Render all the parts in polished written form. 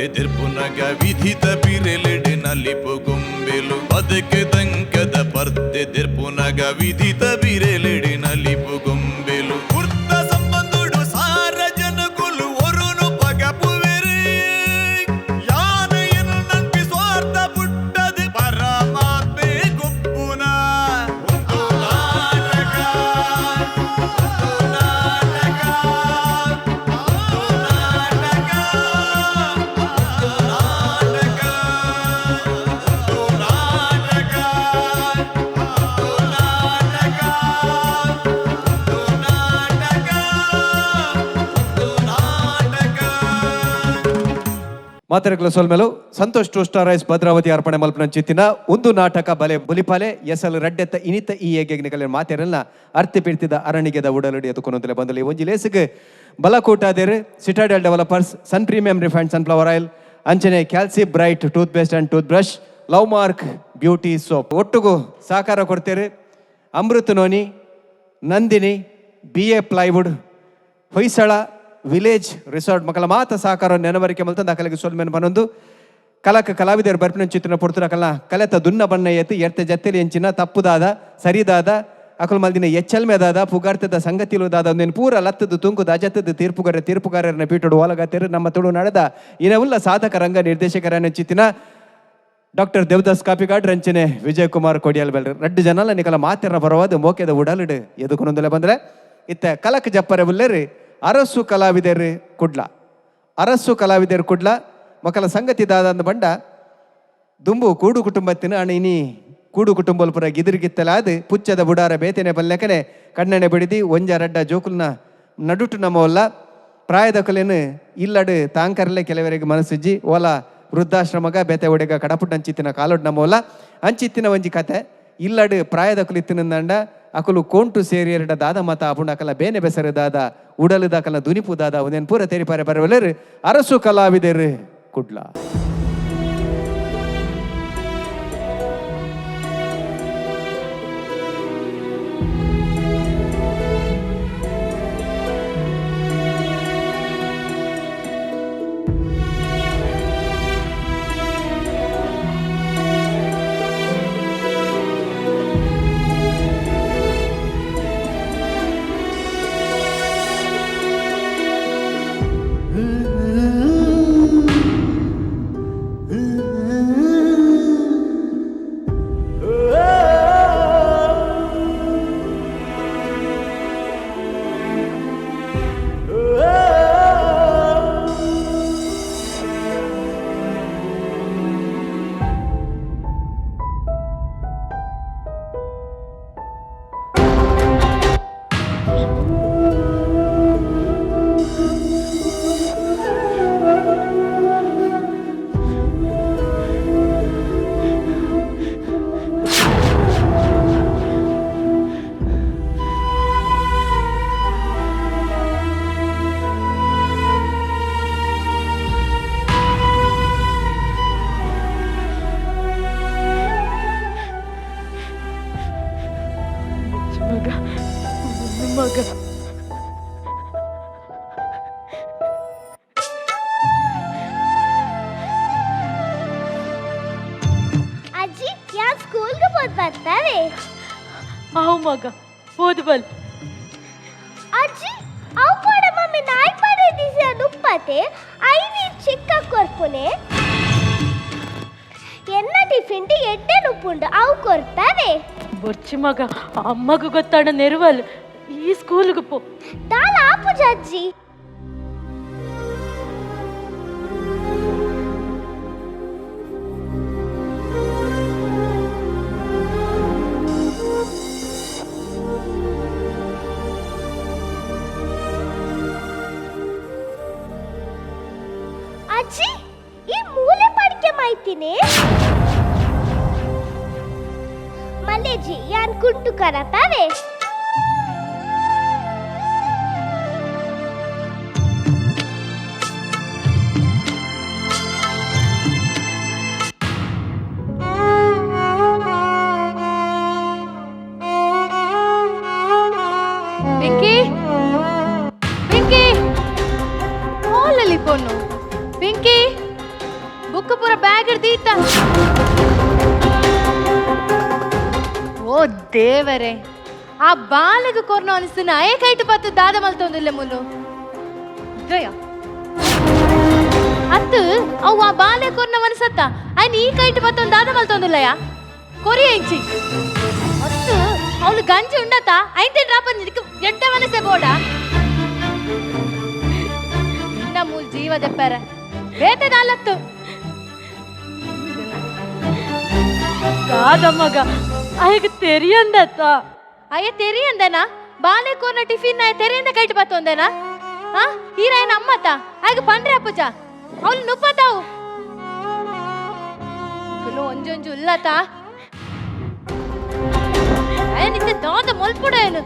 ಪರ್ತೆ ದೆರ್ಪುನಗ ವಿಧಿತ ಬಿರೆಲೆಡೆ ನಲಿಪು ಗೊಂಬೆಲು. ಬದುಕು ದಂಕದ ಪರ್ತೆ ದೆರ್ಪುನಗ ವಿಧಿತ ಬಿರೆಲೆಡೆ ನಲಿಪು ಗೊಂಬೆಲು. ಕುರ್ತ ಸಂಬಂಧುಡು ಸಾರ ಜನಕುಲು ಒರುನು ಪಗಪುವೆರು. ಯಾನ ಎನ್ನು ನಂಬಿ ಸ್ವಾರ್ಥ ಪುಟ್ಟದು ಪರಮಾತ್ಮೆ ಗೊಪ್ಪುನ. ಒಂದು ನಾಟಕ, ಒಂದು ನಾಟಕ, ಒಂದು ನಾಟಕ, ಒಂದು ನಾಟಕ, ಒಂದು ನಾಟಕ, ಒಂದು ನಾಟಕ, ಒಂದು ನಾಟಕ, ಒಂದು ನಾಟಕ. ಮಾತೆರೆಗ್ಲ ಸೊಲ್ಮೆಲು. Santosh two star rice Bhadravathi ಅರ್ಪಣೆ ಮಲ್ಪನಂಚಿತ್ತಿನ ಒಂದು ನಾಟಕ ಬಲೆ ಬುಲಿಪಾಲೆ ಎಸಲ್ ರಡ್ಡೆತ್ತ ಇನಿತ ಈ ಏಗೆಗ್ನಿಕಲೆ ಮಾತೆರೆಲ್ಲ ಅರ್ತಿ ಪಿರ್ತಿದ ಅರಣಿಗೆದ ಉಡಲುಡಿ ಎದುಕೊನೊಂದಲೆ ಬಂದಲಿ. ಒಂಜಿ ಲೇಸಿಗೆ ಬಲಕೂಟಾದೇರು Citadel Developers, Sun Premium Refined Sunflower Oil, ಅಂಚನೆ Calci Bright tooth paste and tooth brush, Love Mark beauty soap ಒಟ್ಟುಗು ಸಹಕಾರ ಕೊಡ್ತೇವೆ. Amrit Noni, Nandini, B A plywood, Hoysala village resort ಮಕ್ಕಳ ಮಾತ ಸಹಕಾರ ನೆನವರಿಕೆ ಮಲ್ತಂದು ಅಕಲಿಗೆ ಸೊಲ್ಮೆನ್ ಬನೊಂದು. ಕಲಕ ಕಲಾವಿದರು ಬರ್ಪಿನ ಚಿತ್ರನ ಪೊರ್ತುನ ಕಲ್ಲ ಕಲೆತ ದುನ್ನ ಬಣ್ಣ ಎತ್ತು ಎರ್ತೆ ಜತ್ತೆಲಿ ಎಂಚಿನ ತಪ್ಪುದಾದ ಸರಿದಾದ ಅಕಲ್ ಮಲ್ದಿನ ಎಚ್ಚಲ್ಮೆದಾದ ಪುಗಾರ್ತದ ಸಂಗತಿಲು ದಾದ ಒಂದೇನು ಪೂರ ಲತ್ತದು ತುಂಕುದ ಅಜತ್ತದ ತೀರ್ಪುಗಾರ ತೀರ್ಪುಗಾರರನ್ನ ಪೀಟೋಡು ಓಲಗತ್ತೇರು. ನಮ್ಮ ತುಳು ನಡೆದ ಇನವುಲ್ಲ ಸಾಧಕ ರಂಗ ನಿರ್ದೇಶಕರನ್ನ ಚಿತ್ತಿನ ಡಾಕ್ಟರ್ ದೇವದಾಸ್ ಕಾಪಿಕಾಡ್, ರಂಚನೆ ವಿಜಯ್ ಕುಮಾರ್ ಕೊಡಿಯಲ್ ಬೆಲ್ರಿ ರಡ್ಡು ಜನಲ ನಿಕಲ ಮಾತೆರ ಬರವಾದ ಮೋಕೆದ ಉಡಲಿಡು ಎದುಕೊನೊಂದಲೆ ಬಂದ್ರೆ. ಇತ್ತ ಕಲಕ್ ಜಪ್ಪರೆ ಬುಲ್ಲೇರಿ ಅರಸು ಕಲಾವಿದರು ಕುಡ್ಲ, ಅರಸು ಕಲಾವಿದರು ಕುಡ್ಲ. ಮಕ್ಕಳ ಸಂಗತಿ ದಾದ ಬಂಡ ದುಂಬು ಕೂಡು ಕುಟುಂಬತ್ತಿನ ಅಣ್ಣ ಇನಿ ಕೂಡು ಕುಟುಂಬಲ್ಪುರ ಗಿದಿರ್ಗಿತ್ತಲಾದ ಪುಚ್ಚದ ಬುಡಾರ ಬೇತನೆ ಬಲ್ಲೆಕನೆ ಕಣ್ಣನೆ ಬಿಡಿದಿ ಒಂಜ ರಡ್ಡ ಜೋಕುಲ್ನ ನಡುಟು ನಮ್ಮವಲ್ಲ ಪ್ರಾಯದ ಕಲೆನು ಇಲ್ಲಡು ತಾಂಕರಲೆ ಕೆಲವರಿಗೆ ಮನಸ್ಸುಜ್ಜಿ ಓಲ ವೃದ್ಧಾಶ್ರಮಗ ಬೇತೆ ಒಡೆಗ ಕಡಪುಟ್ಟ ಅಂಚಿತ್ತಿನ ಕಾಲೊಡ್ ನಮ್ಮವಲ್ಲ. ಅಂಚಿತ್ತಿನ ಒಂಜಿ ಕತೆ ಇಲ್ಲಡು ಪ್ರಾಯದ ಕುಲಿತ್ತಿನಂದಂಡ ಅಕಲು ಕೋಂಟು ಸೇರಿಯರಡ ದಾದ ಮತ ಅಪುಂಡ ಅಕಲ ಬೇನೆ ಬೆಸರು ದಾದ ಉಡಲು ದಾಕಲ ದುನಿಪು ದಾದ ಒಂದೇನು ಪೂರ ತೆರಿಪಾರೆ ಬರವಲೇರು ಅರಸು ಕಲಾವಿದರು ಕುಡ್ಲ. ಮಗ, ಮಗ. ಅಜ್ಜಿ, ಯಾನ್ ಸ್ಕೂಲ್ಗೆ ಹೋದ್ ಬರ್ತಾವೆ. ಆವು ಮಗ, ಓದ್ ಬಲ್. ಅಜ್ಜಿ, ಅವು ಪಡ ಮಮ್ಮಿ ನಾಯಿ ಪಡೆ ದಿವಸ ನುಪ್ಪತೆ ಐನಿ ಚಿಕ್ಕ ಕೊರ್ಪುನೆ. ಎನ್ನ ಟಿಫಿನ್ ಎಡ್ಡೆ ನುಪ್ಪುಂಡು, ಅವು ಕೊರ್ತಾವೆ. ಬೊರ್ಚಿ ಮಗ, ಅಮ್ಮಗ ಗೊತ್ತಾಡ ನೆರುವಲ್, ಈ ಸ್ಕೂಲ್ಗೆ ಪೋ. ದಾಲ ಆಪುಜ ಅಜ್ಜಿ. ಅಜ್ಜಿ, ಈ ಮೂಲೆ ಪಡಿಕೆ ಮಾಯ್ತೀನಿ ಮಲ್ಲೇಜಿ, ಯಾನ್ ಕುಂಟು ಕರಪಾವೆ. ಪಿಂಕಿ, ಪಿಂಕಿ, ಹಾಲಲ್ಲಿ ಫೋನು. ಪಿಂಕಿ. ಬುಕ್ ಪೂರ ಬ್ಯಾಗ್ ದೀತ. ಓ ದೇವರೇ, ಆ ಬಾಲೆಗ್ ಕೊರ್ನ ಅನಿಸ್ತುನ ಅಯ ಕೈಟ್ ಪತ್ತು ದಾದ ಮಲ್ತೊಂದಿಲ್ಲ ಮುಲು ದಯ ಅತ್ತು ಅವು ಆ ಬಾಲೆ ಕೊರ್ನ ಮನಸತ್ತ ಅಯ್ನ ಈ ಕೈಟ್ ಪತ್ತೊಂದು ದಾದ ಮಲ್ತೊಂದಿಲ್ಲಯ ಕೊರಿಯ ಇಂಚಿ. ಅತ್ತು ಅವಳು ಗಂಜಿ ಉಂಡತ ಐಂತೇನ್ ರಾಪನ್ ಎಡ್ಡ ಮನಸ್ಸೆ ಬೋಡ ನಿನ್ನ ಮೂಲ್ ಜೀವ ದೆಪ್ಪಾರ ಬೇತೆ ದಾಲತ್ತು. ಕಾದ ಮಗ ಅಯ್ಯಗೆ ತೆರಿಯಂದತ್ತ. ಅಯ್ಯ ತೆರಿಯಂದನಾ? ಬಾಲೆ ಕೋರ್ನ ಟಿಫಿನ್ ತೆರೆಯಿಂದ ಕೈಟ್ ಬತ್ತೊಂದೇನಾ? ಹಾ ಹೀರಾಯನ ಅಮ್ಮತ ಆಗ ಪಂಡ್ರೆ ಅಪ್ಪುಜ ಅವಳು ನುಪ್ಪತಾವು ಒಂಜೊಂಜು ಉಲ್ಲತ. ಅಯ್ಯ ನಿತ್ಯ ದಾದ ಮೊಲ್ಪುಡ ಏನು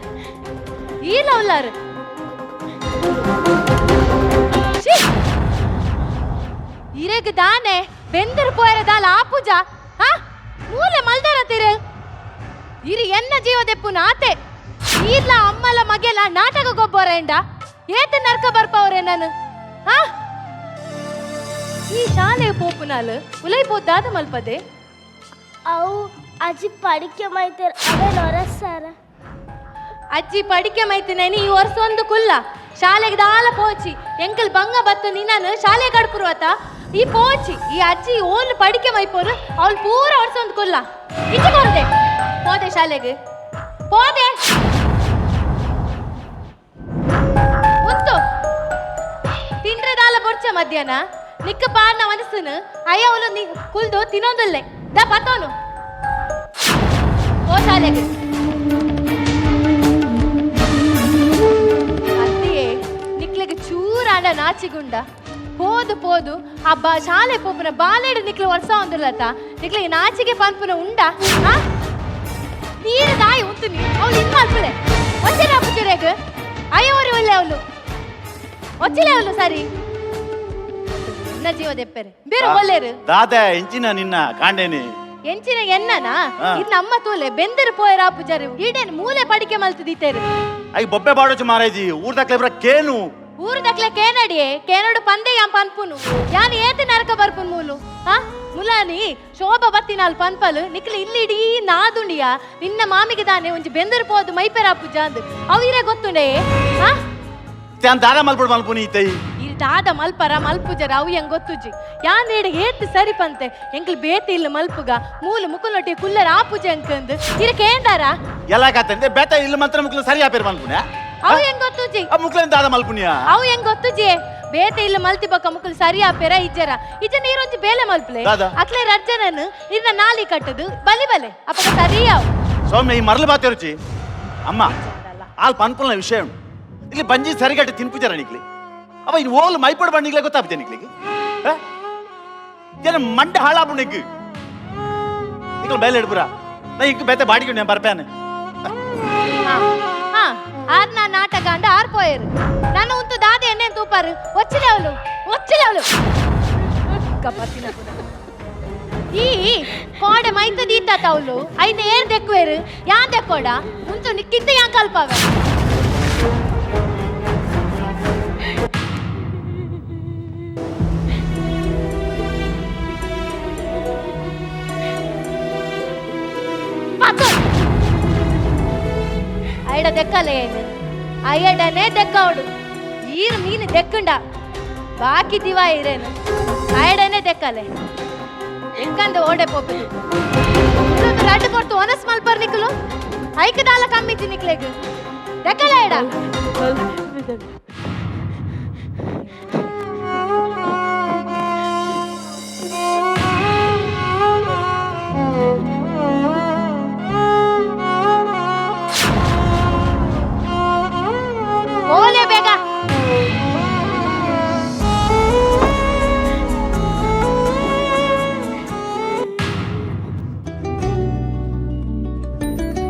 ಈಲ ಉಲ್ಲಾರು. ಇರೆಗ್ ದಾನೆ ಬೆಂದರ್ ಪೋಯರ ದಾಲ ಆಪುಜ. ಹಾ ಮೂಲೆ ಮಲ್ದಾರ ತಿರು ಇರಿ ಎನ್ನ ಜೀವ ದೆಪ್ಪು ನಾತೆ ಈರ್ಲ ಅಮ್ಮಲ ಮಗೆಲ ನಾಟಕ ಗೊಬ್ಬರ ಎಂಡ ಏತ ನರ್ಕ ಬರ್ಪವ್ರೆ ನಾನು. ಹಾ ಈ ಶಾಲೆ ಪೋಪುನಾಲ್ ಉಲೈ ಪೋದಾದ ಮಲ್ಪದೆ. ಅವು ಅಜ್ಜಿ ಪಡಿಕೆ ಮೈತೇರ್ ಅವೇನು ಹೊರಸಾರ. ಅಜ್ಜಿ ಪಡಿಕೆ ಮೈತಿನೇನಿ ಈ ವರ್ಷ ಒಂದು ಕುಲ್ಲ ಶಾಲೆಗೆ ದಾಲ ಪೋಚಿ ಎಂಕಲ್ ಬಂಗ ಬತ್ತು ನಿನ್ನನು ಶಾಲೆ ಕಡ್ಪುರುವತ ಈ ಪೋಚಿ ಈ ಅಜ್ಜಿ ಓಲ್ ಪಡಿಕೆ ಮೈಪೋರು ಅವಳು ಪೂರ ವರ್ಷ ಒಂದು ಕುಲ್ಲ ಇಚ್ಚೆ ಕೊರದೆ ಹೋದೆ ಶಾಲೆಗೆ ಹೋದೆ ಉಂತು ತಿಂಡ್ರೆ ದಾಲ ಬೊರ್ಚ ಮಧ್ಯಾಹ್ನ ನಿಕ್ಕ ಪಾರ್ನ ಮನಸ್ಸುನು ಅಯ್ಯ ಅವಳು ನಿ ಕುಲ್ದು ತಿನ್ನೊಂದಲ್ಲೇ ದಾ ಪತ್ತೋನು ಓ ಶಾಲೆಗೆ. ಅತ್ತಿಯೇ ನಿಕ್ಲೆಗೆ ಚೂರಾಂಡ ನಾಚಿಗುಂಡ ಪೋದು ಪೋದು ಆ ಬಾ ಶಾಲೆ ಪೋಪುನ ಬಾಲೆಡು ನಿಕ್ಲೆ ವರ್ಷ ಒಂದಿಲ್ಲತ ನಿಕ್ಲೆಗೆ ನಾಚಿಗೆ ಪನ್ಪುನ ಉಂಡ. ಆ ನೀರು ದಾಯಿ ಉಂತುನಿ ಅವಳು ಇನ್ ಮಲ್ಪಲೆ ಒಚ್ಚಿನ ಅಪ್ಪುಚರೇಗ್ ಅಯ್ಯ ಒಳ್ಳೆ ಅವಳು ಒಚ್ಚಿಲೆ ಅವಳು ಸರಿ ನಿನ್ನ ಜೀವ ದೆಪ್ಪರೆ ಬೇರೆ ಒಲ್ಲೇರು. ದಾದ ಎಂಚಿನ ನಿನ್ನ ಕಾಂಡೇನಿ? ಎಂಚಿನ ಎನ್ನನಾ? ಇದು ನಮ್ಮ ತೂಲೆ ಬೆಂದರು ಪೋಯರ ಪೂಜಾರಿ ಈಡೇನು ಮೂಲೆ ಪಡಿಕೆ ಮಲ್ತದೀತೇರು. I ಬೊಬ್ಬೆ ಬಾಡೋಚು ಮಾರಾಜಿ ಊರ್ದಕ್ಲೆ ಬರ ಕೇನು. ಊರ್ದಕ್ಲೆ ಕೇನಡಿಯೇ ಕೇನಡು ಪಂದೆ ಯಾನ್ ಪನ್ಪುನು ಯಾನ್ ಏತ ನರಕ ಬರ್ಪುನ್ ಮೂಲು. ಹಾ ಮುಲಾನಿ ಶೋಭ ಬತ್ತಿನಾಲ್ ಪನ್ಪಲು ನಿಕ್ಲೆ ಇಲ್ಲಿ ಇಡೀ ನಾದುಂಡಿಯ ನಿನ್ನ ಮಾಮಿಗೆ ದಾನೆ ಒಂಜಿ ಬೆಂದರು ಪೋದು ಮೈಪೆರ ಪೂಜಾ ಅಂದ್ ಅವು ಇರೇ ಗೊತ್ತುಂಡೆ. ಹಾ ತಾನ್ ದಾದ ಮಲ್ಪಡು ಮಲ್ಪುನಿ ಇತ್ತೈ. ಈ ದಾದ ಮಲ್ಪರ ಮಲ್ಪುಜರ ಅವು ಹೆಂಗ್ ಗೊತ್ತುಜಿ ಯಾನ್ ಏಡ ಏತ್ ಸರಿ ಪಂತೆ ಎಂಕ್ಲು ಬೇತಿ ಇಲ್ಲ ಮಲ್ಪುಗ ಮೂಲು ಮುಕುಲೊಟ್ಟಿ ಕುಲ್ಲರ ಆ ಪೂಜೆ ಅಂಕಂದ್ ಇರ ಕೇಂದಾರ. ಎಲ್ಲ ಕಾತಂದೆ ಬೇತ ಇಲ್ಲ ಮಂತ್ರ ಮುಕ್ಲ ಸರಿ ಆಪೇರ್ ಮಲ್ಪುನ. ಅವು ಹೆಂಗ್ ಗೊತ್ತುಜಿ? ಆ ಮುಕ್ಲೇನ್ ದಾದ ಮಲ್ಪುನಿಯ? ಅವು ಹೆಂಗ್ ಗೊತ್ತುಜಿ? ಬೇತೆ ಇಲ್ಲ ಮಲ್ತಿ ಬಕ್ಕ ಮುಕುಲ್ ಸರಿ ಆಪೇರ ಇಜ್ಜರ ಇಜ್ಜ ನೀರೊಂಜಿ ಬೇಲೆ ಮಲ್ಪಲೆ. ದಾದ? ಅಕ್ಲೆ ರಜ್ಜನನ್ ಇರ್ನ ನಾಲಿ ಕಟ್ಟದು ಬಲಿ ಬಲೆ ಅಪ್ಪಗ ಸರಿ ಅವು. ಸೌಮ್ಯ ಈ ಮರಳು ಬಾತೆ ರುಚಿ ಅಮ್ಮ ಆಲ್ ಪನ್ಪುಲ್ನ ವಿಷಯ ಉಂಟು ಇಲ್ಲಿ ಬಂಜಿ ಸರಿಗಟ್ಟಿ ತಿನ್ಪುಜಾರ ನಿಕ್ಲಿ ಅವ ಇನ್ ಓಲ್ ಮೈಪಡು ಬಂಡಿಗ್ಲೆ ಗೊತ್ತಾಗ್ತದೆ ನಿಕ್ಲಿಗೆ ಜನ ಮಂಡೆ ಹಾಳಾಪು ನಿಗ್ ನಿಕ್ಲ ಬೇಲೆ ಹಿಡ್ಬುರ ನಾ ಇಂಕ್ ಬೇತೆ ಬಾಡಿಗೆ ನಾನು ಬರ್ಪೇನೆ. ಹಾ ಆರ್ನ ನಾಟಕ ಅಂಡ ಆರ್ ಪೋಯರು ನನ್ನ ಉಂತು ದಾದ ಎಣ್ಣೆ ತೂಪಾರು ಒಚ್ಚಿಲೆ ಅವಳು ಒಚ್ಚಿಲೆ ಅವಳು ಈ ಕೋಡೆ ಮೈತ ದೀತ ತೌಲು ಐನ ಏರ್ ದೆಕ್ಕುವೇರು ಯಾನ್ ದೆಕ್ಕೋಡ ಉಂತು ನಿಕ್ಕಿಂತ ಯಾನ್ ಕಲ್ಪಾವೆ. ಅಯ್ಡ ದೆಕ್ಕಲ್ಲ ಏನು ಅಯ್ಯಡನೇ ದೆಕ್ಕವಡು ಈರು ಮೀನು ದೆಕ್ಕುಂಡ ಬಾಕಿ ದಿವ ಇರೇನು ಅಯ್ಯಡನೇ ದೆಕ್ಕಲೆ ಎಕ್ಕಂದ ಓಡೆ ಪೋಪದು ರಡ್ಡು ಕೊಡ್ತು ಒನಸ್ ಮಲ್ಪರ್ ನಿಕ್ಕಲು ಐಕದಾಲ ಕಮ್ಮಿಜ್ಜಿ ನಿಕ್ಲೆಗ್ ದೆಕ್ಕಲ ಅಯ್ಯಡ. ಓಲೆ ಬೇಗ.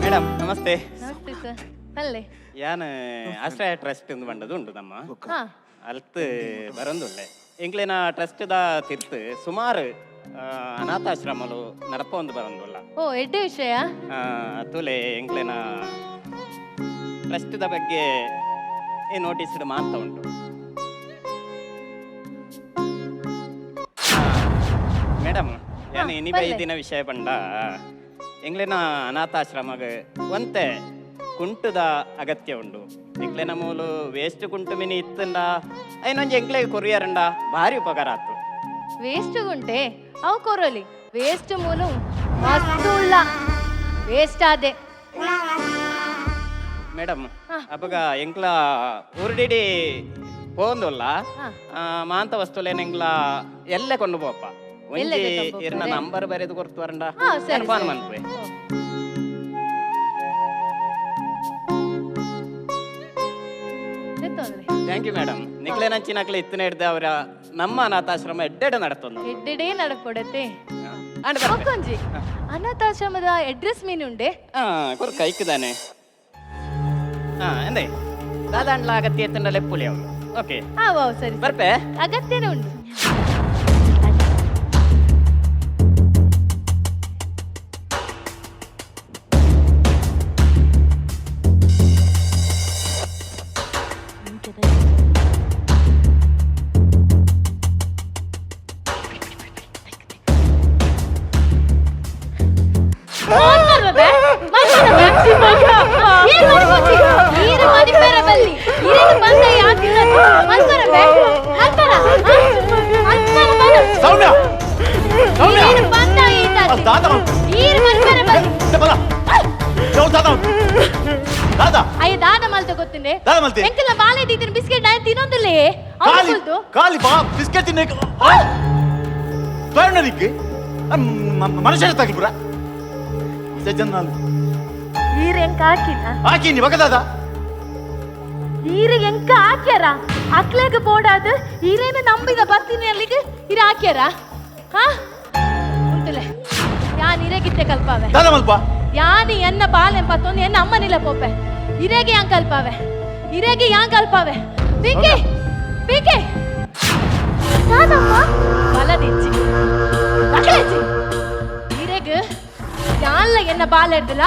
ಮೇಡಮ್ ನಮಸ್ತೆ. ನಮಸ್ತೆ ಸರ್. ಅಲ್ಲೇ ಯಾನ್ ಆಶ್ರಯ ಟ್ರಸ್ಟ್ ಒಂದು ಬಂಡದು ಉಂಟು ನಮ್ಮ ಅಲ್ತ್ ಬರಂದುಳ್ಳೆ ಎಂಕ್ಲೆನ ಟ್ರಸ್ಟ್ the ತಿರ್ತು ಸುಮಾರು ಅನಾಥಾಶ್ರಮಲು ನಡಪ ಒಂದು ಬರಂದುಲ್ಲ. ಓ ಎಡ್ಡೆ ವಿಷಯ. ತುಲೆ ಎಂಕ್ಲೆನ ಟ್ರಸ್ಟ್ the ಬಗ್ಗೆ ಈ ನೋಟಿಸ್ ಮಾತ ಉಂಟು. ಮೇಡಮ್ ಯಾನ್ ಇನಿ ಪಲ್ಲೆ. ಬೈದಿನ ವಿಷಯ ಪಂಡ ಎಂಗ್ಲೆನ ಅನಾಥಾಶ್ರಮಗ ಒಂತೆ ಕುಂಟುದ ಅಗತ್ಯ ಉಂಡು. ಎಂಕ್ಲೆನ ಮೂಲು ವೇಸ್ಟ್ ಕುಂಟು ಮಿನಿ ಇತ್ತಂಡ ಐನೊಂಜಿ ಎಂಕ್ಲೆಗ್ ಕೊರಿಯರಂಡ ಭಾರಿ ಉಪಕಾರ ಆತು. ವೇಸ್ಟ್ ಗುಂಟೆ ಅವು ಕೊರಲಿ ವೇಸ್ಟ್ ಮೂಲು ಮಸ್ತ್ ಉಳ್ಳ ವೇಸ್ಟ್ ಆದೆ. ಮೇಡಮ್ ಅಪಗ ಎಂಕ್ಲ ಊರುಡಿಡಿ ಪೋಂದುಲ್ಲ ಮಾಂತ ವಸ್ತುಲೇನ ಎಂಕ್ಲ ಎಲ್ಲೆ ಕೊಂಡು ಪೋಪ. ಎಲ್ಲೆ ಒಂಜಿ ಗೆತೊಂದು ಇರ್ನ ಪೋಪೆ? ನಂಬರ್ ಬರೆದು ಕೊರ್ತು ವರಂಡ ಸರಿ, ಫೋನ್ ಸರಿ. ಮನ್ಪೆ. Thank you madam. ನಿಕ್ಲೆ ನಂಚಿನಕ್ಲೆ ಇತ್ತನೆ ಹಿಡ್ದೆ ಅವರ ನಮ್ಮ ಅನಾಥಾಶ್ರಮ ಎಡ್ಡೆಡೆ ನಡತೊಂದು. ಎಡ್ಡೆಡೇ ನಡಪೊಡತೆ. ಆಂಡ ಬರ್ಪೆ. ಒಕ್ಕೊಂಜಿ ಅನಾಥಾಶ್ರಮದ ಅಡ್ರೆಸ್ ಮೀನುಂಡೆ? ಕೊರ್ ಕೈಕ್ದಾನೆ. ಎಂದೆ ದಾದಾಂಡ್ಲ ಅಗತ್ಯ ಎತ್ತಂಡ ಲೆಪ್ಪುಲಿ ಅವಳು. ಓಕೆ. ವಾವ್, ಸರಿ, ಸರಿ. ಬರ್ಪೆ. ಅಗತ್ಯನೇ ಉಂಟು. ಸೌಮ್ಯ, ಸೌಮ್ಯ. ದಾದಾ ದಾದಾ. ಅಯ್ಯ ದಾದ ಮಲ್ತ ಗೊತ್ತಿಂದೆ. ದಾದ ಮಲ್ತೆ? ಎಂಕಲ್ನ ಬಾಲೆ ದೀತಿನ ಬಿಸ್ಕೆಟ್ ನಾನ್ ತಿನ್ನೊಂದಿಲ್ಲೇ. ಖಾಲಿ ಖಾಲಿ ಬಾ ಬಿಸ್ಕೆಟ್ ತಿನ್ನೆ ತೋರಣದಿಕ್ಕೆ ಮನುಷ್ಯರ ತಗಲಿ ಪುರ ಸಜ್ಜನ್. ಈರ್ ಎಂಕ ಹಾಕಿನ? ಹಾಕಿನಿ ಬಕ ದಾದಾ. ಈರ್ ಎಂಕ ಹಾಕ್ಯಾರ? ಅಕ್ಲೆಗ್ ಬೋಡಾದ ಈರೇನ ನಂಬಿದ ಬರ್ತೀನಿ ಅಲ್ಲಿಗೆ ಇರ ಹಾಕ್ಯಾರ? ಹಾ ಉಂಟುಲೆ ಯಾನ್ ಇರೆಗಿತ್ತೆ ಕಲ್ಪಾವೆ. ದಾದ ಮಲ್ಪ. ಯಾನಿ ಎನ್ನ ಬಾಲೆಂ ಪತ್ತೊಂದು ಎನ್ನ ಅಮ್ಮನಿಲ್ಲ ಪೋಪೆ. ಇರೆಗೆ ಯಾನ್ ಕಲ್ಪಾವೆ, ಇರೆಗೆ ಯಾನ್ ಕಲ್ಪಾವೆ. PK PK ದಾದಮ್ಮ. ಬಲದಿಚ್ಚಿ ಅಕ್ಲೆಚ್ಚಿ ಇರೆಗ್ ಯಾನ್ಲ ಎನ್ನ ಬಾಲ ಹಿಡ್ದಿಲ್ಲ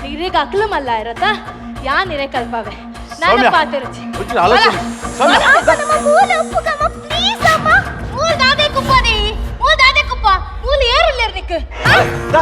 ಇರೆಗ್ ಅಕ್ಲು ಮಲ್ಲ ಇರತ್ತ ಯಾನ್ ಇರೆ ಕಲ್ಪಾವೆ ನಾನು ಸೌಮ್ಯ. ಪಾತಿರುಚಿ. ಒಂಚೂರು ಆಲೋಚನೆ. ಸೌಮ್ಯ. ಅಮ್ಮ, ನಮ್ಮ ಮೂಲ ಒಪ್ಪುಗಮ್ಮ, ಪ್ಲೀಸ್ ಅಮ್ಮ. ಮೂಲ್ ದಾದೆ ಕುಪ್ಪ ನೀ, ಮೂಲ್ ದಾದೆ ಕುಪ್ಪ, ಮೂಲ್ ಏರುಲ್ಲೇರ್ ನಿಕ್. ದಾ, ಆ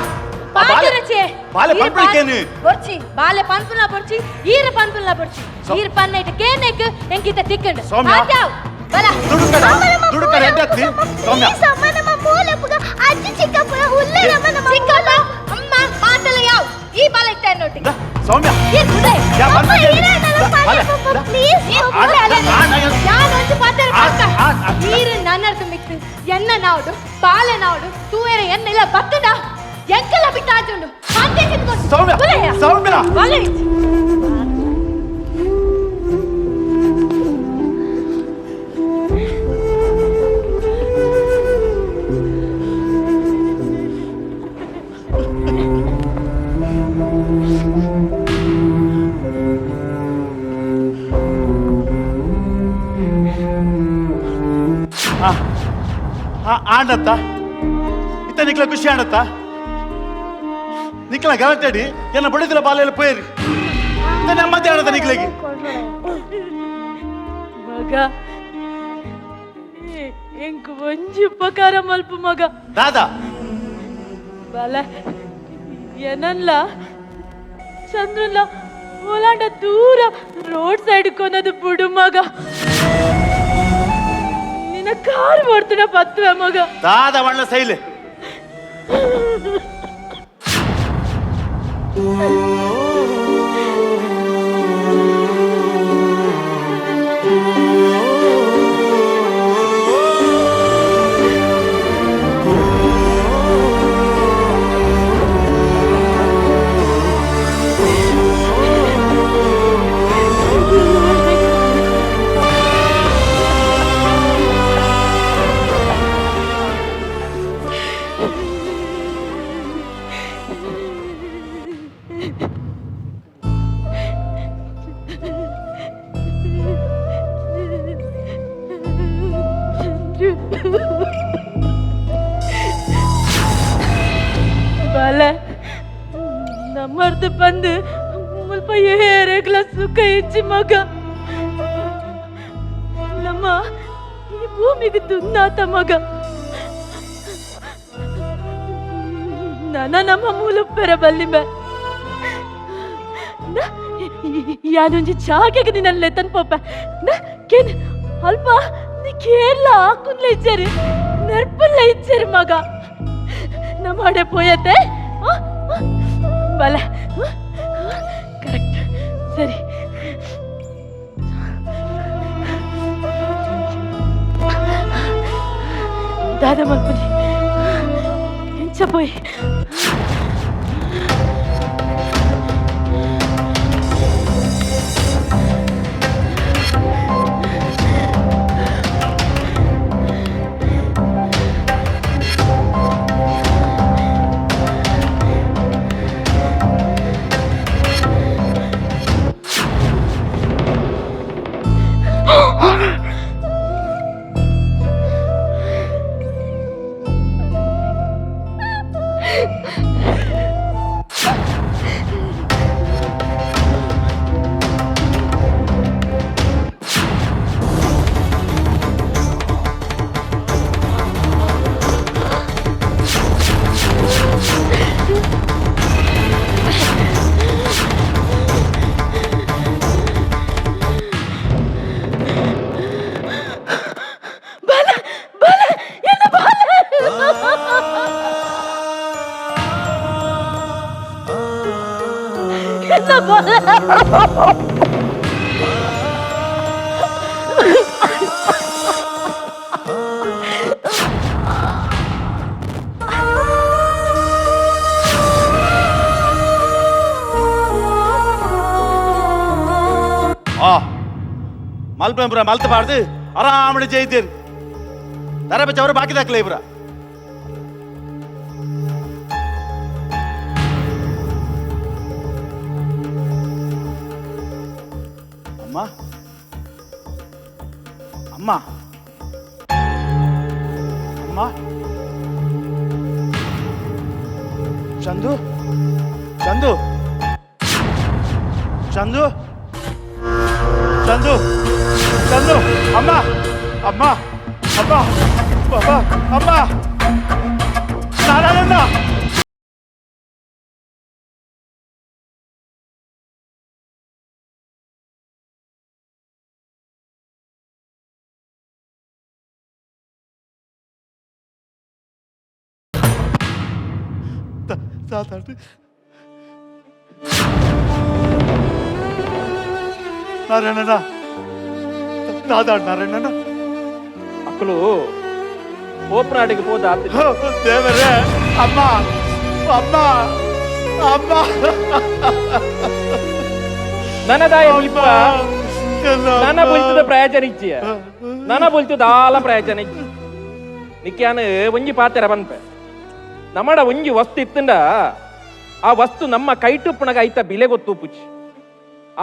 ಬಾಲೆ ಪಾತಿರುಚಿ. ಬಾಲೆ ಈರ್ ಪನ್ಪುಳಿಕೇನು? ಬೊರ್ಚಿ ಬಾಲೆ ಪನ್ಪುನ ಬೊರ್ಚಿ, ಈರ್ ಪನ್ಪುನ ಬೊರ್ಚಿ. ಈರ್ ಪನ್ನೈಟ್ ಕೇನೆಕ್ ಎಂಕಿತ ತಿಕ್ಕಂಡ್. ಸೌಮ್ಯ. ಆತ್ಯಾವ್, ಬಲ. ದುಡುಕಡ ಅಮ್ಮ, ನಮ್ಮ ದುಡುಕಡ ಮೂಲ ಎಡ್ಡತ್ತಿ. ಒಪ್ಪುಗಮ್ಮ, ಸೌಮ್ಯ. ಪ್ಲೀಸ್ ಅಮ್ಮ, ನಮ್ಮ ಮೂಲ ಒಪ್ಪುಗ. ಅಜ್ಜಿ ಚಿಕ್ಕಪ್ಪನ ಉಲ್ಲೇರಮ್ಮ ನಮ್ಮ ಚಿಕ್ಕಪ್ಪ, ಮೂಲ. ಅಮ್ಮ ಮಾತಲ್ಲ ಯಾವ್ ಈ ಬಾಲ ಇತ್ತ ನೋಟಿ. ದಾ, ಸೌಮ್ಯ. ಈರ್ ಬುಡೆ. ಯಾ, ಅಮ್ಮ, ಪನ್ಪುಳಿಕೇನು? ಈರೇ ನನ್ನ ದಾ, ಪಾಲೆ ಬಾಲೆ. ಪಪ್ಪ, ದಾ. ಪ್ಲೀಸ್. ಈರ್ ಆ, ಬುಡೆ ಅಲ್ಲ. ಆ, ನಾ ಏನ್- ಯಾನ್ ಒಂಚು ಪಾತೆರ ಆ, ಪಕ್ಕ. ಆ, ಆ, ಈರ್ ನನ್ನರ್ದು ಮಿಕ್ತು ಎನ್ನ ನಾವುಡು ಬಾಲೆ ನಾವುಡು ತೂವೆರ ಎನ್ನ ಇಲ್ಲ ಬತ್ತದ ಎಂಕಲ ಬಿಟ್ಟ ಆಜುಂಡು ಅಂತೆ ಚಿತ್ಕೊಂಡು. ಸೌಮ್ಯ, ಬುಲೆಯ. ಸೌಮ್ಯ. ಬಲೆ ಇಚ್ಚಿ. ಆಂಡತ್ತ ಇತ್ತ ನಿಕ್ಲ ಖುಷಿ ಆಂಡತ್ತ ನಿಕ್ಲ ಗಲಾಟೆಡಿ ಎನ್ನ ಬಡಿದಿಲ್ಲ ಬಾಲೆಲ್ಲ ಪೋಯರಿ ಇತ್ತ ನೆಮ್ಮದಿ ಆಡತ್ತ ನಿಕ್ಲೆಗೆ. ಮಗ ಎಂಕ್ ಒಂಜಿ ಉಪಕಾರ ಮಲ್ಪು ಮಗ. ದಾದಾ. ಬಲ ಏನನ್ಲ ಚಂದ್ರಲ್ಲ ಓಲಾಂಡ ದೂರ ರೋಡ್ ಸೈಡ್ ಕೊನದು ಬಿಡು ಮಗ. ನಿನ್ನ ಕಾರ್ ಓಡ್ತನ ಪತ್ತುವೆ ಮಗ. ದಾದಾ ಒಳ್ಳೆ ಸೈಲೆ. ಬಾಲ ನಮ್ಮರ್ದು ಬಂದು ಮುಲ್ಪ ಏರೆಗ್ಲ ಸುಖ ಹೆಚ್ಚಿ ಮಗ. ನಮ್ಮ ಈ ಭೂಮಿಗೆ ದುನ್ನಾತ ಮಗ. ನನ ನಮ್ಮ ಮೂಲುಪ್ಪೆರ ಬಲ್ಲಿಂಬೆ ಯಾನೊಂಜಿ ಜಾಗೆಗೆ ನಿನ್ನಲ್ಲೇ ತನ್ ಪೋಪ ನ ಕೇನ್ ಅಲ್ಪ ನೀ ಕೇರಳ ಹಾಕುನ್ಲೆ ಇಜ್ಜರಿ ನೆರ್ಪಲ್ಲ ಇಜ್ಜರಿ ಮಗ ನಮ್ಮ ಅಡೆ ಪೋಯತೆ ಬಲ ಕರೆಕ್ಟ್ ಸರಿ ದಾದ ಮಲ್ಪುನಿ ಎಂಚ ಪೋಯಿ ಮಲ್ಪೆ ಪುರ ಮಲ್ತ ಬಾರ್ದು ಆರಾಮಡೆ ಜೈತೇರು ತರ ಬಚ್ಚವರು ಬಾಕಿ ದಾಖಲೆ ಪುರ. ಅಮ್ಮ ಅಮ್ಮ ಅಮ್ಮ ಚಂದು ಚಂದು ಚಂದು ಚಂದು ಚಂದು ಅಮ್ಮ ಅಮ್ಮ ಅಮ್ಮ ಅಮ್ಮ ಅಮ್ಮ ನಾರಾಯಣ. ನಾರಾಯಣನ ದಾದಾ ನಾರಾಯಣನ. ಅಕ್ಕಲು ಓಪನಾಡಿಗೆ ಹೋದ. ದೇವರೇ, ಅಮ್ಮ ಅಮ್ಮ ಅಮ್ಮ. ನನದಾಯ ಮುಲ್ಪ ನನ ಬುಲ್ತದ ಪ್ರಯೋಜನ ಇಚ್ಚಿಯ, ನನ ಬುಲ್ತದ ಆಲ ಪ್ರಯೋಜನ ಇಚ್ಚಿ. ನಿಕ್ಯಾನ ಒಂಜಿ ಪಾತೆರ ಬನ್ಪೆ, ನಮ್ಮಡ ಒಂಜಿ ವಸ್ತು ಇತ್ತಂಡ ಆ ವಸ್ತು ನಮ್ಮ ಕೈಟುಪ್ಪಣಗ ಐತ ಬಿಲೆ ಗೊತ್ತು ಪುಚ್ಚಿ.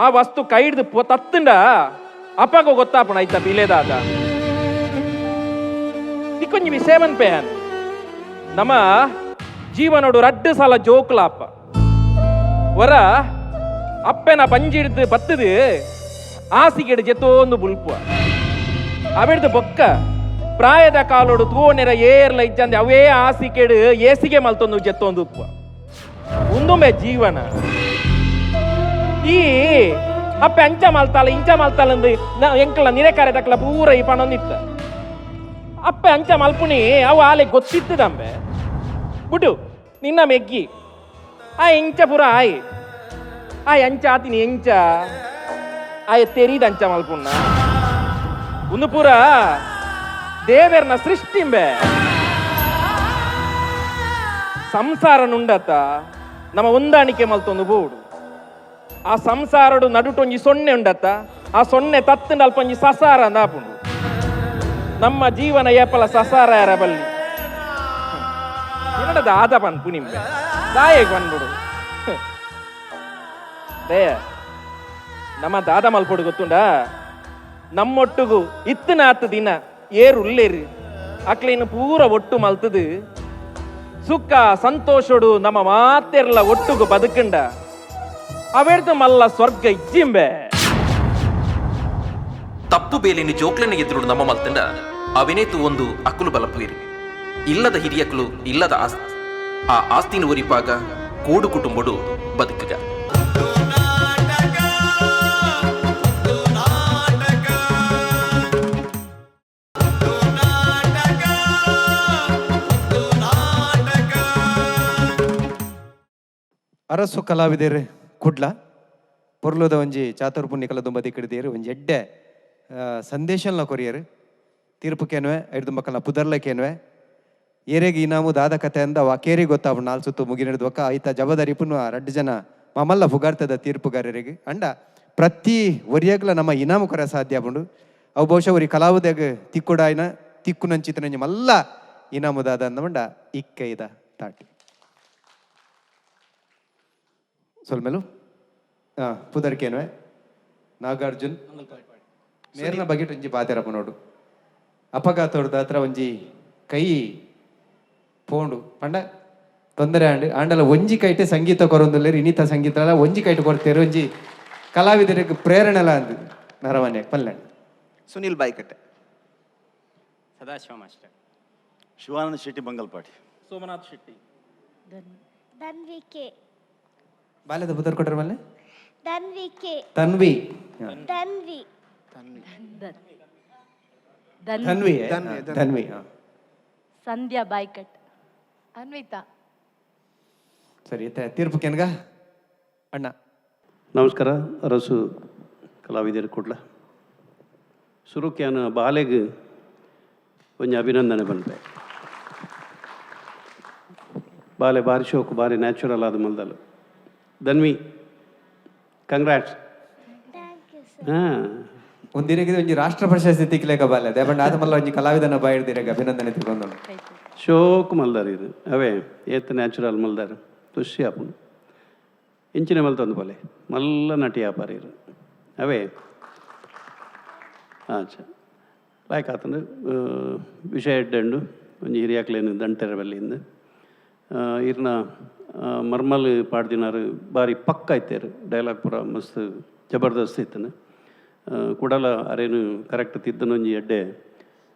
ಆ ವಸ್ತು ಕೈಡ್ದು ತತ್ತಂಡ ಅಪ್ಪಗ ಗೊತ್ತಾಪಣ ಐತ ಬಿಲೆದಾದ. ನಿಕ್ಕೊಂಜಿ ವಿಷಯ ಬನ್ಪೆ, ನಮ್ಮ ಜೀವನೋಡು ರಡ್ಡು ಸಲ ಜೋಕ್ಲಾಪ ವರ ಅಪ್ಪೆನ ಪಂಜಿಡ್ದು ಬತ್ತದು ಆಸಿಗೆಡು ಜೆತೋಂದು ಬುಲ್ಪುವ ಅವೆಡ್ದು ಬೊಕ್ಕ ಪ್ರಾಯದ ಕಾಲೋಡು ತೂನೆರ ಏರ್ಲ ಇಜ್ಜಂದೆ ಅವೇ ಆಸಿಕೆಡು ಏಸಿಗೆ ಮಲ್ತೊಂದು ಜೆತ್ತೊಂದು ಉಪ್ಪುವ. ಉಂದುಂಬೆ ಜೀವನ. ಈ ಅಪ್ಪೆ ಅಂಚ ಮಲ್ತಾಲ ಇಂಚ ಮಲ್ತಾಲಂದು ಎಂಕಲ ನಿರೆಕಾರೆ ತಕ್ಕಲ ಪೂರ ಈ ಪಣೊಂದಿತ್ತ. ಅಪ್ಪೆ ಅಂಚ ಮಲ್ಪುಣಿ ಅವು ಆಲೆ ಗೊತ್ತಿತ್ತದಂಬೆ ಬಿಡು ನಿನ್ನ ಮೆಗ್ಗಿ ಆ ಎಂಚ ಪೂರ ಆಯ್ ಆ ಎಂಚ ಆತಿನಿ ಎಂಚ ಆಯ ತೆರೀದ ಅಂಚ ಮಲ್ಪುಣ್ಣ. ಒಂದು ಪೂರ ದೇವೆರ್ನ ಸೃಷ್ಟಿಂಬೆ. ಸಂಸಾರ ನುಂಡತ ನಮ್ಮ ಹೊಂದಾಣಿಕೆ ಮಲ್ತೊಂದು ಬೋಡು. ಆ ಸಂಸಾರಡು ನಡುಟೊಂಜಿ ಸೊನ್ನೆ ಉಂಡತ್ತ, ಆ ಸೊನ್ನೆ ತತ್ತಂಡ ಅಲ್ಪೊಂಜಿ ಸಸಾರ ಅಂದಾಪುಂಡು. ನಮ್ಮ ಜೀವನ ಏಪಲ ಸಸಾರ ಯಾರ ಬಲ್ಲಿ ಏನಡ ದಾದ ಪನ್ಪು ನಿಂಬೆ ದಾಯೆಗ್ ಬಂದ್ಬಿಡು ದಯ. ನಮ್ಮ ದಾದ ಮಲ್ಪೊಡು ಗೊತ್ತುಂಡ, ನಮ್ಮೊಟ್ಟುಗು ಇತ್ತನಾತ್ ದಿನ ಏರು ಉಲ್ಲೇರು ಅಕ್ಲೇನು ಪೂರ ಒಟ್ಟು ಮಲ್ತದು ಸುಖ ಸಂತೋಷಡು ನಮ್ಮ ಮಾತೆರ್ಲ ಒಟ್ಟುಗು ಬದುಕಂಡ ಅವೆಡ್ದು ಮಲ್ಲ ಸ್ವರ್ಗ ಇಜ್ಜಿಂಬೆ. ತಪ್ಪು ಬೇಲಿನ ಜೋಕ್ಲೆನ ಎದುರು ನಮ್ಮ ಮಲ್ತಂಡ ಅವಿನೇತು ಒಂದು ಅಕುಲು ಬಲಪುಯಿರು ಇಲ್ಲದ ಹಿರಿಯಕುಲು ಇಲ್ಲದ ಆಸ್ತಿ. ಆ ಆಸ್ತಿನ ಒರಿಪಾಗ ಕೂಡು ಕುಟುಂಬಡು ಬದುಕುಗ. ಅರಸು ಕಲಾವಿದರು ಕುಡ್ಲ ಪೊರ್ಲುದ ಒಂಜಿ ಚಾತುರ್ಪು ನಿಕಲ ದುಂಬದಿ ಕಿಡಿದೀರು ಒಂಜಿ ಎಡ್ಡೆ ಸಂದೇಶನ ಕೊರಿಯರು. ತೀರ್ಪುಕೇನುವೆ ಐದು ಮಕ್ಕಳ ಪುದರ್ಲಕೇನುವೆ ಏರೆಗ್ ಇನಾಮು ದಾದ ಕತೆ ಅಂದ ವಾಕೇರಿ ಗೊತ್ತಾವು ನಾಲ್ ಸುತ್ತು ಮುಗಿ ಹಿಡಿದ್ವಕ್ಕ ಐತ ಜವಾಬ್ದಾರಿ ಪುನ ರಡ್ಡು ಜನ ಮಾಮಲ್ಲ ಪುಗಾರ್ತದ ತೀರ್ಪುಗಾರರಿಗೆ. ಅಂಡ ಪ್ರತಿ ಒರಿಯಗ್ಲ ನಮ್ಮ ಇನಾಮು ಕೊರ ಸಾಧ್ಯ ಆಪುಂಡು. ಅವು ಬಹುಶಃ ಒರಿ ಕಲಾವಿದಾಗ ತಿಕ್ಕುಡಾಯ್ನ ತಿಕ್ಕುನಂಚಿತನಂಜಿ ಮಲ್ಲ ಇನಾಮು ದಾದ ಅಂದಮಂಡ ಇಕ್ಕೈದ ತಾಟಿ ಸೊಲ್ಮೆಲು ಪುದರ್ಕೇನುವೆ ನಾಗಾರ್ಜುನ್ ಮೇರ್ನ ಬಗೆಟ್ ಒಂಜಿ ಬಾತೆರಪ್ಪ ನೋಡು. ಅಪಘಾತೊಡ್ದು ಹತ್ರ ಒಂಜಿ ಕೈ ಪೋಂಡು ಪಂಡ ತೊಂದರೆ ಆಂಡ್ ಆಂಡಲ ಒಂಜಿ ಕೈಟೆ ಸಂಗೀತ ಕೊರೊಂದುಲ್ಲೆರ್ ಇನಿತ ಸಂಗೀತ ಒಂಜಿ ಕೈಟೆ ಕೊರ್ತೇರು ಒಂಜಿ ಕಲಾವಿದರಿಗೆ ಪ್ರೇರಣೆಲ ಅಂದ್ ನರವನ್ಯ ಪಲ್ಲೆ. Sunil Baikatte, Sadashiva master, Shivananda Shetty Bangalpati, Somanath Shetty, Dhanvi K. ಬಾಲ್ಯದ ಪುದರ್ ಕೊಟ್ಟರೆ ಮಲ್ಲೆ ಧನ್ವಿ ಕೆ. ತನ್ವಿ. ಧನ್ವಿ. ಧನ್ವಿ. ಧನ್ವಿ. ಸಂಧ್ಯಾ ಬಾಯ್ಕಟ್, ಅನ್ವಿತಾ. ಸರಿ, ತೀರ್ಪು ಕೆನ್ಗ ಅಣ್ಣ. ನಮಸ್ಕಾರ ಅರಸು ಕಲಾವಿದರು ಕೂಡ್ಲ. ಸುರುಕ್ಯಾನ ಬಾಲೆಗ್ ಒಂಜಿ ಅಭಿನಂದನೆ ಬಂತೆ. ಬಾಲೆ ಬಾರಿ ಶೋಕು, ಬಾರಿ ನ್ಯಾಚುರಲ್ ಆದ ಮಲ್ದಲು. ಧನ್ವಿ, ಕಂಗ್ರಾಟ್ಸ್. ಹಾಂ, ಒಂದಿನಕ್ಕೆ ಒಂಜಿ ರಾಷ್ಟ್ರ ಪ್ರಶಸ್ತಿ ತಿಕ್ಲೇಕ ಬಾಲೆ ದೇಬಂಡ ಆದ ಮಲ್ಲ ಒಂಜಿ ಕಲಾವಿದನ ಬಾಯಿಡ್ದಿರಗ ಅಭಿನಂದನೆ ತಿಕ್ಕೊಂದು ಶೋಕ್ ಮಲ್ದಾರ್ ಇದು ಅವೇ ಏತ್ ನ್ಯಾಚುರಲ್ ಮಲ್ದಾರ್, ಖುಷಿ ಆಪುಂಡು. ಇಂಚಿನ ಮಲ್ತೊಂದು ಬೋಲೆ ಮಲ್ಲ ನಟಿ ವ್ಯಾಪಾರ ಇರು ಅವೇ. ಅಚ್ಚ ಲಾಯ್ಕ್ ಆತಂದು ವಿಷಯ ಎಡ್ಡೆಂಡು ಒಂಜಿ ಹಿರಿಯಾಕ್ಲೇನು ದಂಟೆರ ಬಲ್ಲಿಂದು ಇರ್ನ ಮರ್ಮಲ್ ಪಾಡ್ದಿನಾರು ಬಾರಿ ಪಕ್ಕ ಇತ್ತೇರು. ಡೈಲಾಗ್ ಪೂರ ಮಸ್ತ್ ಜಬರ್ದಸ್ತ್ ಇತ್ತನು. ಕುಡಲ ಅರೇನು ಕರೆಕ್ಟ್ ತಿದ್ದನೊಂಜಿ ಎಡ್ಡೆ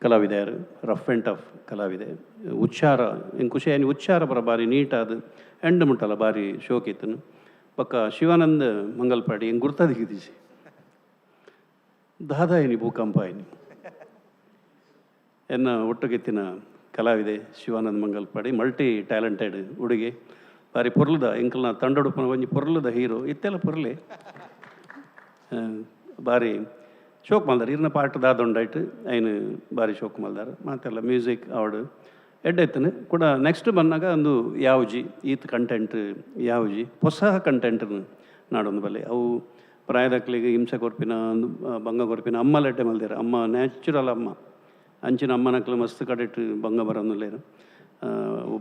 ಕಲಾವಿದೆಯರು, ರಫ್ ಆ್ಯಂಡ್ ಟಫ್ ಕಲಾವಿದೆ. ಉಚ್ಚಾರ ಎಂಕ್ ಖುಷಿ ಆಯ್ನ, ಉಚ್ಚಾರ ಪೂರ ಬಾರಿ ನೀಟಾದ ಎಂಡ್ ಮುಟ್ಟಲ ಬಾರಿ ಶೋಕ್ ಇತ್ತನು. ಬೊಕ್ಕ ಶಿವಾನಂದ ಮಂಗಲ್ಪಾಡಿ ಎಂಕ್ ಗುರ್ತದಿಗಿದಿಜಿ ದಾದಾಯಿನಿ ಭೂಕಂಪ ಆಯ್ನಿ ಎನ್ನ ಒಟ್ಟುಗೆತ್ತಿನ ಕಲಾವಿದೆ ಶಿವಾನಂದ ಮಂಗಲ್ಪಾಡಿ, ಮಲ್ಟಿ ಟ್ಯಾಲೆಂಟೆಡ್ ಹುಡುಗಿ, ಬಾರಿ ಪೊರ್ಲುದ ಎಂಕಲ್ನ ತಂಡೊಡುಪುನ ಒಂಜಿ ಪೊರ್ಲುದ ಹೀರೋ ಇತ್ತೆಲ್ಲ ಪೊರ್ಲೆ ಬಾರಿ ಶೋಕ್ ಮಲ್ದಾರ್. ಇರ್ನ ಪಾಠ ದಾದೊಂಡೈಟ್ ಐನು ಬಾರಿ ಶೋಕ್ ಮಲ್ದಾರ್. ಮಾತೆಲ್ಲ ಮ್ಯೂಸಿಕ್ ಅವಡು ಎಡ್ಡೆ ಕೂಡ. ನೆಕ್ಸ್ಟ್ ಬಂದಾಗ ಒಂದು ಯಾವ್ಜಿ ಈತ್ ಕಂಟೆಂಟ್, ಯಾವ್ಜಿ ಹೊಸ ಕಂಟೆಂಟ್ ನಾಡೊಂದು ಬಲ್ಲೆ. ಅವು ಪ್ರಾಯದಕ್ಲಿಗೆ ಹಿಂಸೆ ಕೊರ್ಪಿನ ಒಂದು ಭಂಗ ಕೊರ್ಪಿನ ಅಮ್ಮಲ ಎಡ್ಡೆ ಮಲ್ದೇರು. ಅಮ್ಮ ನ್ಯಾಚುರಲ್ ಅಮ್ಮ, ಅಂಚಿನ ಅಮ್ಮನಕ್ಲು ಮಸ್ತ್ ಕಡೆಟ್ ಭಂಗ ಬರೋನುಲ್ಲೇರು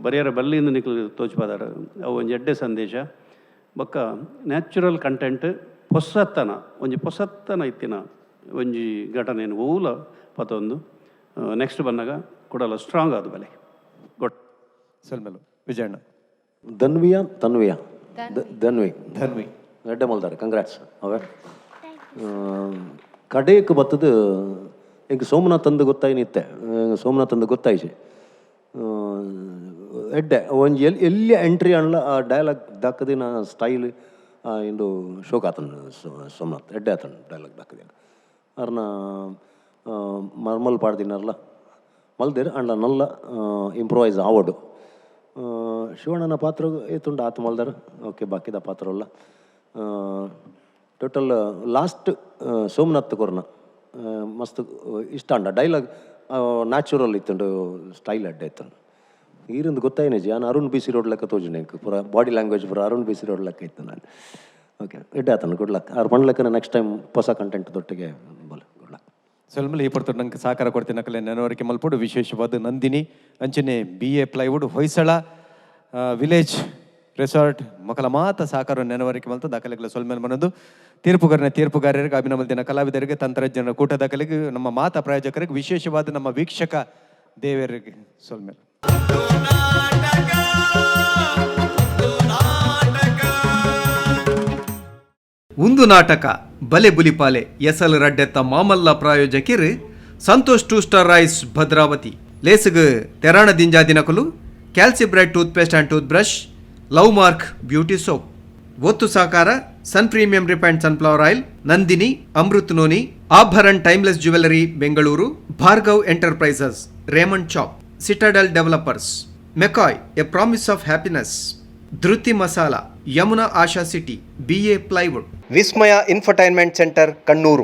ಬರಿಯರ ಬಲ್ಲಿಂದ ನಿಕ್ಲು ತೋಚ್ಪದಾರ. ಅವು ಒಂಜಿ ಎಡ್ಡೆ ಸಂದೇಶ. ಬೊಕ್ಕ ನ್ಯಾಚುರಲ್ ಕಂಟೆಂಟ್ ಪೊಸತ್ತನ ಒಂಜಿ ಪೊಸತ್ತನ ಇತ್ತಿನ ಒಂಜಿ ಘಟನೆಯನ್ನು ಓಲ ಪತೊಂದು ನೆಕ್ಸ್ಟ್ ಬಂದಾಗ ಕೊಡಲ ಸ್ಟ್ರಾಂಗ್ ಆದ ಬಲೆ ಗೊಟ್. ಸೊಲ್ಮೆಲು ವಿಜಯಣ್ಣ. ಧನ್ವಿಯಾ ತನ್ವಿಯಾ? ಧನ್ವಿ. ಧನ್ವಿ. ಎಡ್ಡೆ ಮಲ್ದಾರೆ, ಕಂಗ್ರಾಟ್ಸ್. ಅವೇ ಕಡೇಕ್ ಬತ್ತದು ಎಂಕ್ ಸೋಮನಾಥ್ ಅಂದು ಗೊತ್ತಾಯಿನ ಇತ್ತೆ, ಸೋಮನಾಥ್ ಅಂದು ಗೊತ್ತಾಯ್ಸಿ ಎಡ್ಡೆ ಒಂಜಿ ಎಲ್ಲಿ ಎಲ್ಲಿ ಎಂಟ್ರಿ ಅನ್ಲ ಆ ಡೈಲಾಗ್ ದಾಕದಿನ ಸ್ಟೈಲ್ ಇಂದು ಶೋಕ್ ಆತನ ಸೋಮನಾಥ್ ಎಡ್ಡೆ ಆತನ ಡೈಲಾಗ್ ದಾಕದಿನ. ಅರ್ನ ಮರ್ಮಲ್ ಪಾಡ್ದಿನಾರಲ್ಲ ಮಲ್ದೇರು ಅಂಡ ನಲ್ಲ ಇಂಪ್ರೂವೈಸ್ ಆವಡು. ಶಿವಣ್ಣನ ಪಾತ್ರ ಏತುಂಡು ಆತ ಮಲ್ದಾರ ಓಕೆ, ಬಾಕಿದ ಪಾತ್ರ ಅಲ್ಲ. ಟೋಟಲ್ ಲಾಸ್ಟ್ ಸೋಮನಾಥ್ ಕೊರ್ನ ಮಸ್ತ್ ಇಷ್ಟ ಅಂಡ ಡೈಲಾಗ್ ನ್ಯಾಚುರಲ್ ಇತ್ತುಂಡು, ಸ್ಟೈಲ್ ಅಡ್ಡೆ ಇತ್ತುಂಡು. ಈರಿಂದು ಗೊತ್ತಾಯಿನ ಜಿ ನಾನು ಅರುಣ್ B C road ಲೆಕ್ಕ ತೋಜಿನ ಎಂಕ್ ಪೂರ ಬಾಡಿ ಲ್ಯಾಂಗ್ವೇಜ್ ಪೂರ ಅರುಣ್ B C road ಲೆಕ್ಕ ಇತ್ತು ನಾನು. ಓಕೆ, ಎಡ್ಡೆ ಆತನ, ಗುಡ್ ಲಕ್. ಆರು ಪಂಡ್ಲೆಕ್ಕನ ನೆಕ್ಸ್ಟ್ ಟೈಮ್ ಹೊಸ ಕಂಟೆಂಟ್ ದೊಟ್ಟಿಗೆ ಬೋಲೆ, ಗುಡ್ ಲಕ್. ಸೊಲ್ಮಲೆ ಈ ಪೊರ್ತು ನಂಗೆ ಸಹಕಾರ ಕೊಡ್ತೀನಿ ನಕಲೆ ನೆನವರಿಕೆ ಮಲ್ಪೊಡು. ವಿಶೇಷವಾದ ನಂದಿನಿ ಅಂಚನೆ B A plywood Hoysala village resort ಮಕ್ಕಳ ಮಾತ ಸಹಕಾರ ನೆನವರಿಕೆ ಮಲ್ತ ದಾಖಲೆಗಳ ಸೊಲ್ಮೇಲೆ ಮನೊಂದು ತೀರ್ಪುಗಾರನ ತೀರ್ಪುಗಾರರಿಗೆ ಅಭಿನಮಲ್ದಿನ ಕಲಾವಿದರಿಗೆ ತಂತ್ರಜ್ಞರ ಕೂಟದಾಖಲೆಗೆ ನಮ್ಮ ಮಾತ ಪ್ರಾಯೋಜಕರಿಗೆ ವಿಶೇಷವಾದ ನಮ್ಮ ವೀಕ್ಷಕ ದೇವರಿಗೆ ಸೊಲ್ಮೇಲೆ. ಒಂದು ನಾಟಕ ಬಲೆ ಬುಲಿಪಾಲೆ ಎಸಲ್ ರಡ್ಡೆತ್ತ ಮಾಮಲ್ಲ ಪ್ರಾಯೋಜಕಿರು Santosh two star rice Bhadravati ಲೇಸುಗು ತೆರಾಣ ದಿಂಜಾದಿನಕುಲು Calcibright toothpaste and tooth brush, love mark beauty soap. ಒತ್ತು ಸಹಕಾರ Sun premium refined sunflower oil, Nandini, Amrut noni, Abharan timeless jewellery Bengaluru, Bhargav enterprises, Raymond chop, Citadel developers, McCoy a promise of happiness, Dhriti masala, Yamuna Asha city, BA plywood. Vismaya infotainment centre, Kannur.